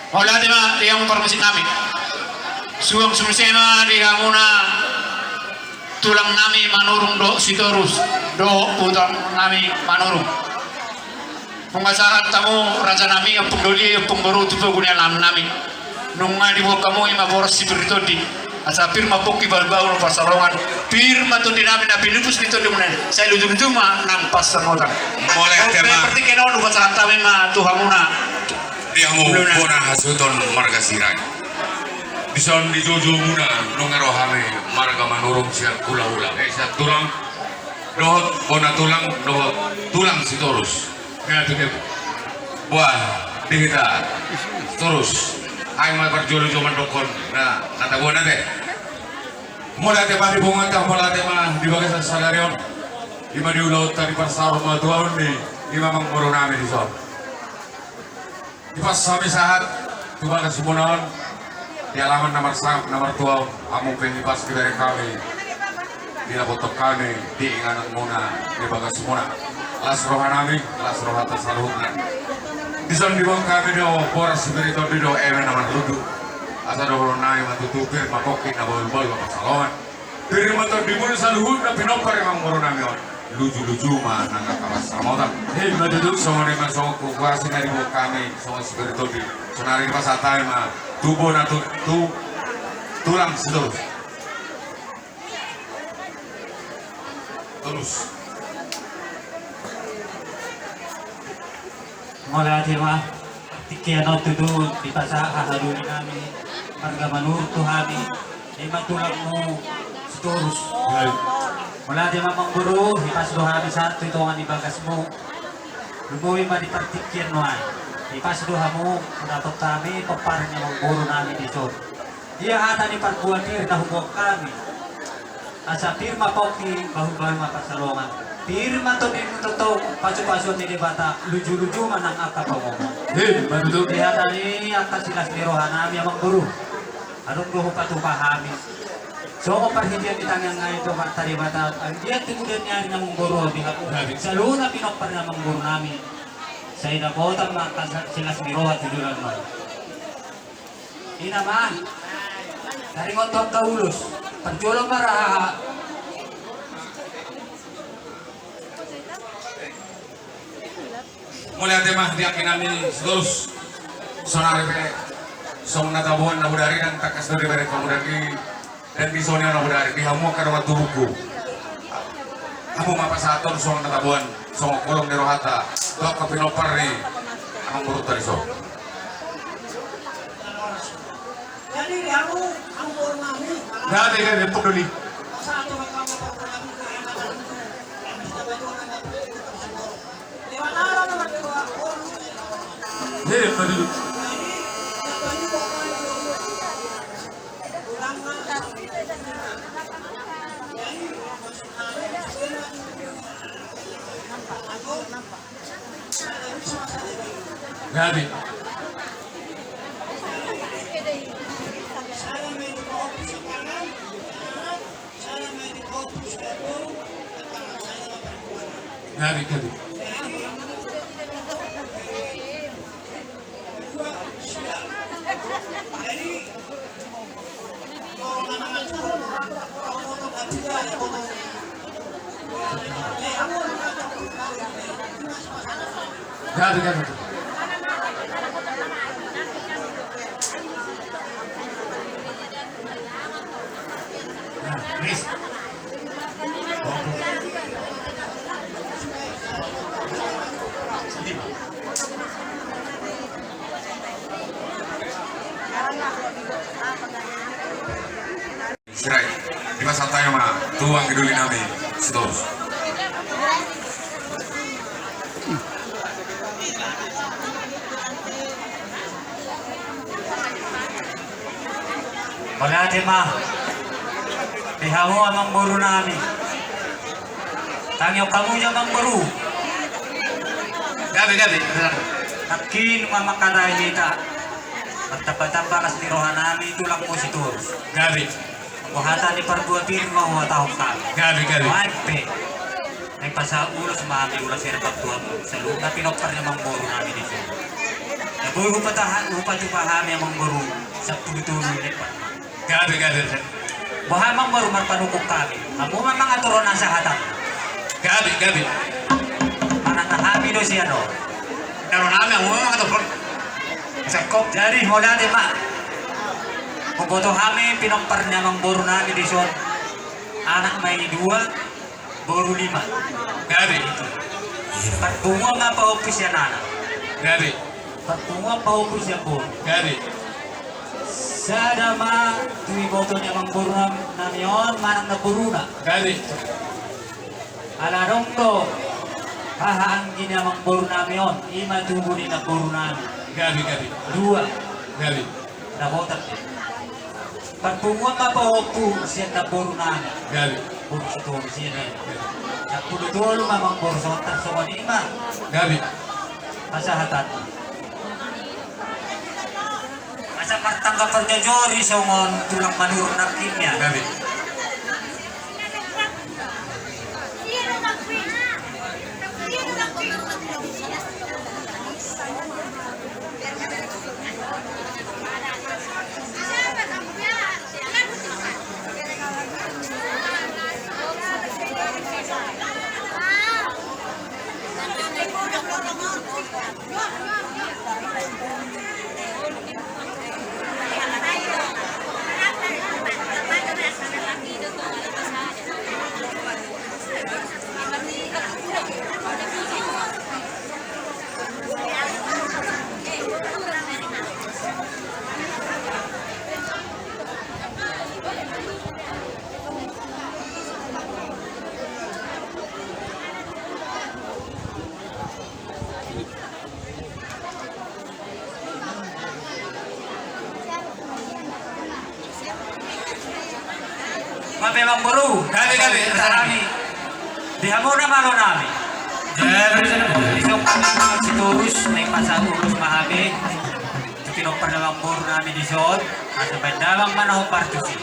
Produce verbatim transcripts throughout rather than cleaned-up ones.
Mauliate ma di hamu parmusik nami. Suang suse ma di hamuna tulang nami Manurung dohot Sitorus dohot utang nami Manurung. Nunga sahat hamu raja nami, ompung doli, ompung boru, tu pogu ni alaman nami. Nunga diboan hamu i ma boras sipir ni tondi. Asa pir ma pongki, bahulbahul ma pansalongan. Pir ma tondi nami na pinupus ni tondimuna i. Sai lujuluju ma nang pansamotan. Mauliate ma. Partingkian on hupasahat hami ma tu hamuna. Di hamu bona hasuhuton marga Sirait. Dison di jojomuna nunga ro hami marga Manurung sian hulahula, eh, sian tulang dohot bona tulang dohot tulang Sitorus. Gabe, gabe. Boha di hita Sitorus? Ai ma parjolo jo mandokkon na, na taboan ate. Mauliate ma di punguanta, mauliate ma di bagasan sadari on. I ma di ulaonta di parsaormatuaon ni i ma amangboru nami dison. Hipas hami sahat tu bagasmuna on, di alaman na marsangap na martua on, hamu pe hipas dibereng hami, didapothon hami di ingananmuna di bagasmuna. Las roha nami, las rohanta saluhutna. Dison diboan hami do boras sipir ni tondi dohot eme na marlundu. Asa dohonon nami ma tutu, pir ma pongki, na bahulbahul ma pansalongan. Pir ma tondimuna saluhutna pinompar ni amangboru nami on. Lujuluju ma nang angka pansamotan. Ima tutu. Songon i ma songon huhuasi na diboan hami songon sipir ni tondi. Sonari pasahat hami ma tu bona tu, tu tulang Sitorus. Torus. Mauliate ma. Tingki on tutu dipasahat hahadolinami marga Manurung tu hami, ima tulangmu Sitorus. Mauliate ma amangboru, hipas do hami sahat tu tonga ni bagasmu. Lumobi ma di partingkian nuaeng, hipas do hamu hudapothon hami pomparan ni amangboru nami dison. Dia hata ni parbuatir na huboan hami. Asa pir ma pongki, bahulbahul ma pansalongan. Pir ma tondimuna tongtong, pasupasuon ni Debata, lujuluju ma nang angka pangomoan. Ima tutu. Di hata ni angka silas ni rohanami amangboru, adong do hupatupa hami. Songon parhitean ni tangiang nami tu Amanta Debata, anggiat tu kemudian ni ari ni amangboru on di hamu, saluhutna pinompar ni amangboru nami, sai dapotan ma angka silas ni roha tu joloan on. Ima, taringot tu angka ulos, parjolo ma ra haha. Mauliate ma di angginami Sitorus. Sonari pe songon na taboan na bodari, ndang tangkas do dibereng hamu daging. Dan di songon i na bodari, di hamu angka dongan tubuku, hamu ma pasahathon songon na taboan, songon holong ni rohanta tu angka pinompar ni amangborunta dison. Gabe, gabe, pok doli. Hei, pok doli. Gabe. Gabe, gabe. Gabe, gabe. Doli nami, Sitorus. Mauliate ma di hamu amangboru nami. Tangihon hamu jo amangboru. Gabe, gabe. Nangkin ma mangkatai hita. Martamba-tamba las ni roha nami tulang mu Sitorus. Gabe. Boha hata ni parbue pir ma huhatahon hami. Gabe, gabe. Baen pe. Naeng pasahat ulos ma hami ulos sian partuamu. Saluhutna pinompar ni amangboru nami dison. Na boi hupataha-, hupatupa hami amangboru. Sampulu tolu lempan. Gabe, gabe. Boha amangboru marpanungkun hami. Hamu ma mangaturhon hasahatan. Gabe, gabe. Manang na hami do sian on. Daro nami hamu ma mangaturhon. Sangkop. Jadi mauliate ma. Huboto hami pinompar ni amangboru nami dison. Anak ma i dua, boru lima. Gabe. Parpunguan ma pahompu sian anak. Gabe. Parpunguan pahompu sian boru. Gabe. Sada ma tu iboto ni amangboru nam-, nami on manang namboruna. Gabe. Ala adong do haha anggi ni amangboru nami on, i ma tubu ni namboru nami. Gabe, gabe. Dua. Gabe. Dapotan pe. Parpunguan ma pahompu sian namboru nami. Gabe. Boru Sitorus i. Gabe. Sampulu tolu ma amangboru, songon tar songon i ma. Gabe. Hasahatan. Asa martangga parjojori songon tulang Madura nangkin i. Gabe. Gabe amangboru. Gabe, gabe. Di hamu na malo nami. Gabe. Di songkap Sitorus, naeng pasahat ulos ma hami. Di pinompar ni amangboru nami dison. Asa baen damang ma na hombar tusi.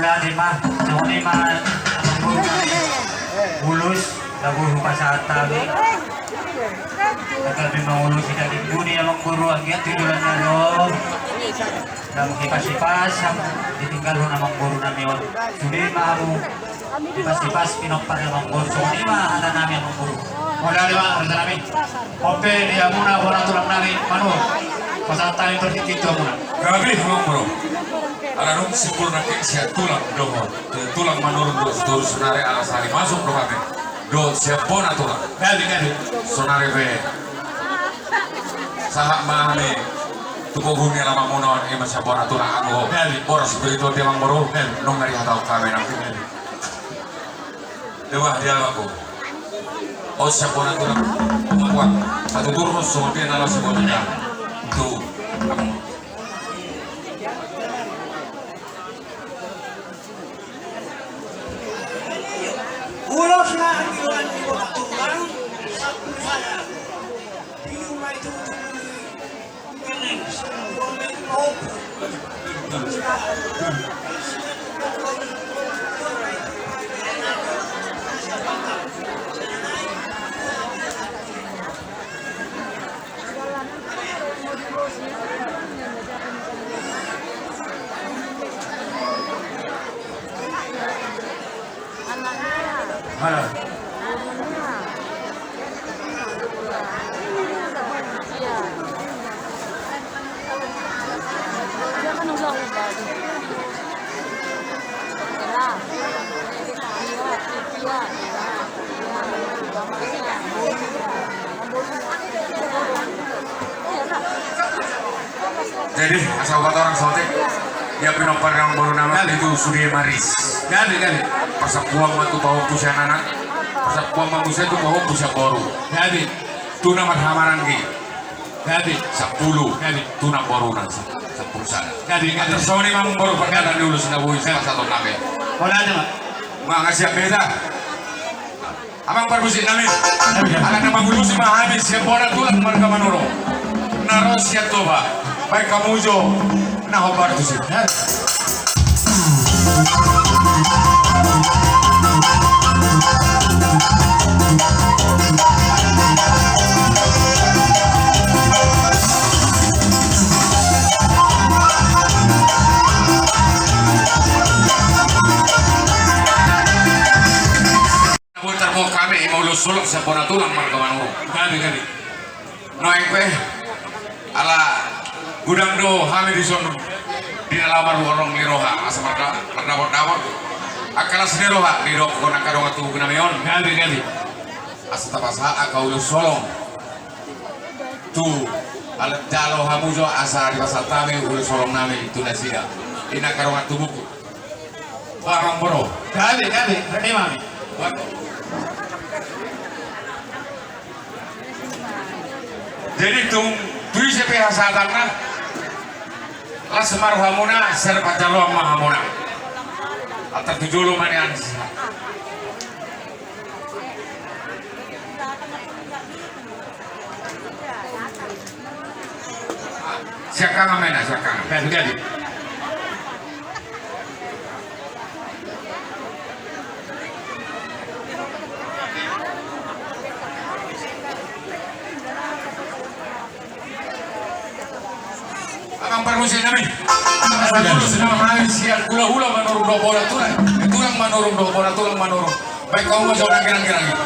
Jadi ma, songon i ma, Amangboru nami. Ulos, lagu hupasahat hami. Kami mangolosi daging buni, Amangboru, anggiat tu joloan na ro. Naung hipas-hipas, ditinggalhon Amangboru nami on. Sude ma hamu hipas-hipas pinompar ni Amangboru, songon i ma hata nami, Amangboru. Mauliate ma, raja nami. On pe di hamuna bona tulang nami Manurung, pasahat hami partingkian tu hamuna. Gabe, Amangboru. Ala dung simpul nangkin sian tulang dohot, eh, tulang Manurung dohot situru sonari ala sahali masuk do hami dohot sian bona tulang. Gabe, gabe. Sonari pe sahat ma hami tu boru ni alamanmuna on, i ma sian bona tulang, anggo, gabe, boras berita on, Amangboru. Gabe. Nunga dihatahon hami nangkin. Gabe. Dewa, dia aku. Oh, siapa orang tu? Pengakuan. Satu turun, semua dia nala semua dia. Tu. Ulos na hatiuan ni bona tulang, sapuluh sada. Piu ma itu. Jadi, asa hupatorang saotik. Ia pinompar ni amangboru nami, gabe, itu sude ma ris. Gabe, gabe. Parsangkuan ma tu pahompu sian anak. Parsangkuan ma muse tu pahompu sian boru. Gabe. Tu na marhahamaranggi. Gabe. Sampulu. Gabe. Tu namboruna sa-, sampulu sada. Gabe, gabe. Antar songon i ma amangboru parkataan ni ulos na boi, gabe, pasahaton nami. Pola aja, Mak. Mangasian beta. Amang parmusik nami. Ala na mangulosi ma hami sian bona tulang marga Manurung na ro sian Toba. Baen hamu jo na hombar tusi. Boi tarboan hami, ima ulos holong sian bona tulang marga Manurung. Gabe, gabe. Nuaeng pe, ala godang do hami dison di na laho marhorong ni roha, asa marda-, mardapot-dapot angka las ni roha didokkon angka dongan tubu nami on. Gabe, gabe. Asa tapasahat angka ulos holong tu, ala jalo hamu jo asa dipasahat hami ulos holong nami tu nasida. Inna angka dongan tubuku. Barang bro. Gabe, gabe, rene mami. Jadi tung, tu ise pe hasahatanna, las ma rohamuna, sai parjaloan ma hamuna. Antar tu jolo ma nian. Siangkangan ma i na, siangkangan. Gabe, gabe. Amang parmusik nami. Amang parmusik nami, sian hulahula Manurung dohot bona tulang, tulang Manurung dohot bona tulang Manurung. Baen hamu ma jo nangkin, nangkin, nangkin.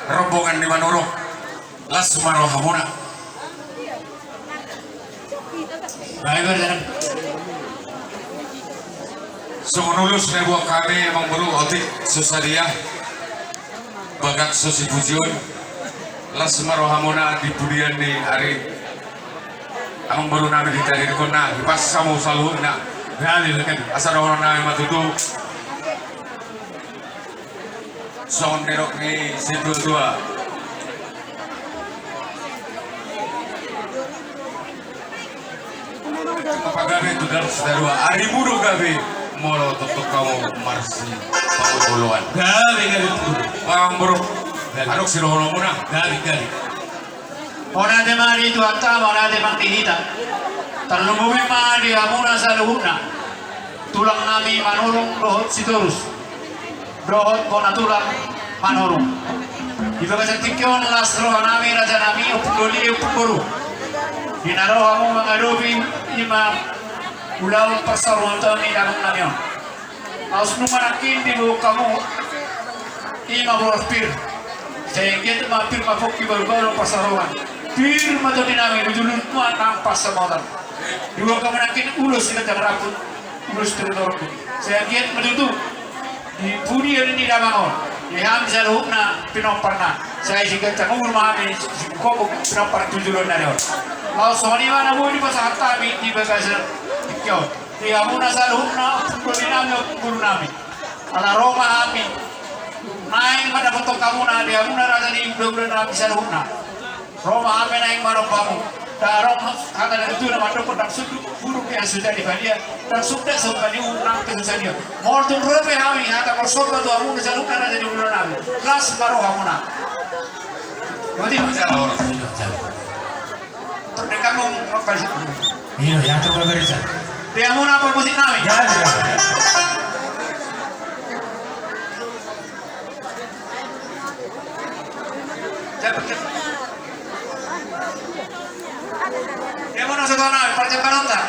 Rombongan ni Manurung, las ma rohamuna. Baik, baik, baik. Songon ulos na huboan hami, amang boru, otik so sadia, bagas so sipujion, las ma rohamuna di pudian ni ari. Amang boru nami, di tadi dikon na, di pas kamu selalu na. Baik, baik, baik. Asa roha nami ma tutu. Songon nidok ni situa-tua. Apa gabe tu dalam situa-tua? Ari mudo gabe molo tongtong hamu marsipaolo-oloan. Gabe, gabe. Bang bro. Gabe. Adong sidohononmuna. Gabe, gabe. Mauliate ma di Tuhanta, mauliate ma di hita. Tarlumobi ma di hamuna saluhutna, tulang nami Manurung dohot Sitorus, dohot bona tulang Manurung. Di bagasan tingki on las roha nami, raja nami, ompung doli, ompung boru, di na ro hamu mangadopi i ma ulaon parsaurmatua ni damang nami on. Laos nunga nangkin diboan hamu i ma boras pir. Sai anggiat ma pir ma pongki, baru-baru parsaoran. Pir ma tondi nami, dujulus ma nang pansamotan. Diboan hamu nangkin ulos siganjang rambut, ulos turu torop. Sai anggiat ma tutu di pudian ni damang on, di hami saluhutna pinomparna, sai siganjang umur ma hami, singkop pinompar tu joloan ni ari on. Laos songon i ma na boi dipasahat hami di bagasan tingki on. Di hamuna saluhutna, ompung doli nami, ompung boru nami. Ala ro ma hami naeng mandapothon hamuna, di hamuna raja ni hulahula nami saluhutna. Ro ma hami naeng mandapothon hamu. Ndang adong hata na tutu na mandok, ndang sundut burung pe so jadi badia, ndang sundut so bani unang pe so sadia. Molo tung ro pe hami hata marsomba tu hamuna saluhutna raja ni hulahula nami, las ma rohamuna. Berarti masalah orang. Terdekam mau apa sih? Iya, ya, coba barisan. Dia mau apa musik nami? Ya, ya. Cepat, cepat. Dia mau nasi tanah, percepat tak?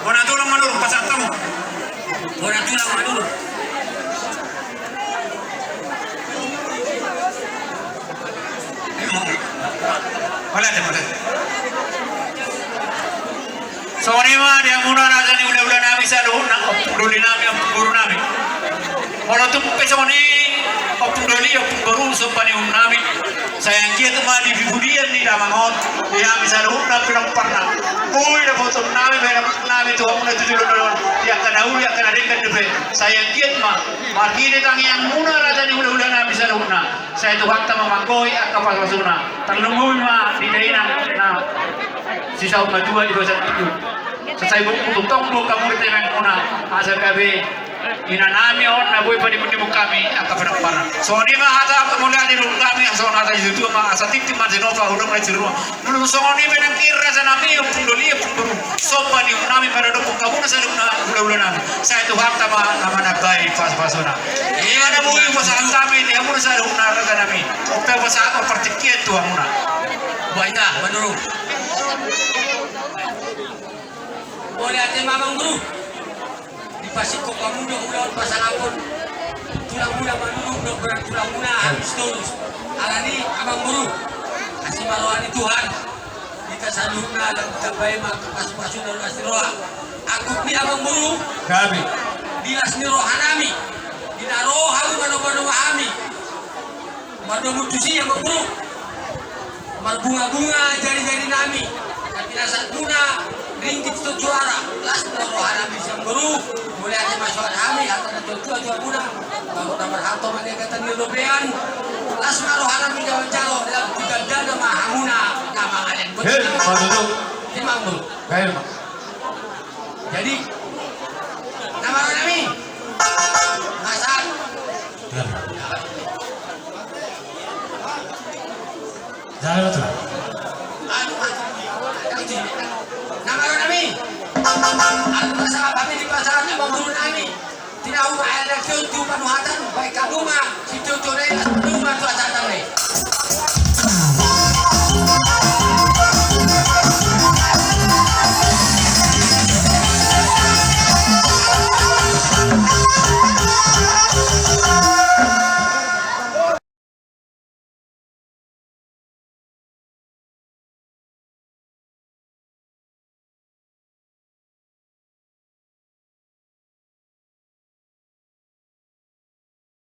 Bona tulang Manurung, pasahat hamu. Bona tulang Manurung. Mauliate, mauliate. Songon i ma di hamuna raja ni hulahula nami saluhutna, ompung doli nami, ompung boru nami. Molo tung pe songon i, ompung doli, ompung boru, somba ni uhum nami. Sai anggiat ma di pudian ni damang on, di hami saluhutna pinomparna. Boi dapoton nami, bahenon nami tu hamuna tu jolo ni on, di angka na uli, angka na denggan dope. Sai anggiat ma, marhite tangiangmuna raja ni hulahula nami saluhutna. Sai Tuhanta ma manggohi angka pasupasuna. Tarlumobi ma di dainang na sisaut matua di bagasan tutu. Sai boi tongtong do hamu di tangiangmuna, asa gabe inanami on na boi panimbunimbunon hami angka pinomparan. Songon i ma hata hamuliate di roha nami, songon hata ni natuatua ma, asa tintin ma di nopa hudok na di roha. Molo songon i pe nangkin raja nami, ompung doli, ompung boru, somba ni uhum nami maradophon hamuna saluhutna hulahula nami. Sai Tuhanta ma na manambai pasupasuna. Ia na boi pasahat hami di hamuna saluhutna raja nami. Ompe pasahat partingkian tu hamuna. Baik, Amangboru. Mauliate ma, Amangboru. Dipasingkop hamu do ulaon pasangaphon tulangmuna manurung dohot berang tulangmuna habis tolus. Alani, Amangboru, asi ma roha ni Tuhan. Hita saluhutna lam ditambai ma pasupasuna las ni roha. Angkup ni, Amangboru. Gabe. Di las ni roha nami, di na ro hamu manobanomba hami. Mardomu tusi, Amangboru. Marbungabunga jarijari nami. Tapi na sahat muna ringgit tu juara. Las ma roha nami, Amangboru. Mauliate ma sude hami, hata na tuatua tu hamuna. Baru na marhalto ma di angka na nilulupean. Las ma roha nami jalo-jalo, dalam tu gandana ma hamuna na mangalehon. Hei, Amangboru. Jadi, na marroha nami. Masa. Jalo tu. Na marroha nami. Anu masa apa ni di pasar ni Amangboru nami. Tinahu ma anak tu panuhatan, baik kamu ma, si Toto Rena, tu ma tu